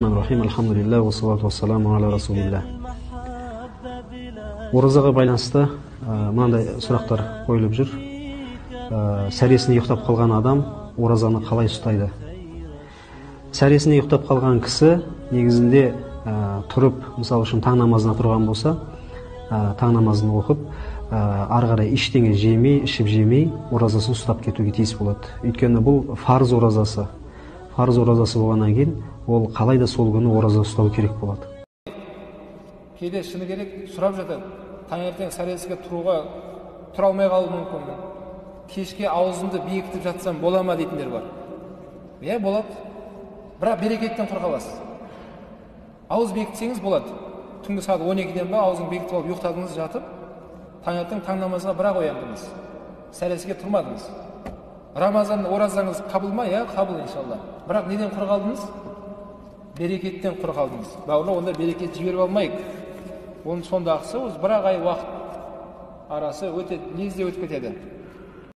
Рахим, алхамдулилля, уассалату вассаламу аля расулилля. Оразаға байланысты мынандай сұрақтар қойылып жүр. Сәресіне ұйықтап қалған адам оразаны қалай ұстайды? Сәресіне ұйықтап қалған кісі негізінде тұрып, мысалы үшін таң намазына тұрған болса, таң намазын оқып, ары қарай ештеңе жемей, ішіп жемей оразасын ұстап кетуге тиіс болады. Өйткені бұл фарыз оразасы. Фарыз оразасы болғаннан кейін ол қалай да сол күні ораза ұстау керек болады. Кейде шыны керек сұрап жатады. Таңертең сәресіге тұруға тұра алмай қалуым мүмкінмін. Кешке аузымды бекітіп жатсам бола ма дейтіндер бар. Иә, болады. Бірақ берекеттен құр қаласыз. Ауыз бекітсеңіз болады. Түнгі сағат 12-ден ба аузын бекітіп алып ұйықтадыңыз жатып, таңертең таң намазға бірақ ояндыңыз. Сәресіге тұрмадыңыз. Рамазан оразаңыз қабыл ма? Иә, қабыл иншалла. Бірақ неден құр қалдыңыз? Берекеттен құр қалдыңыз. Бауырлар, онда берекет жіберіп алмайық. Оның сондағысы осы бір ақ ай уақыт арасы өте лезде өтіп кетеді.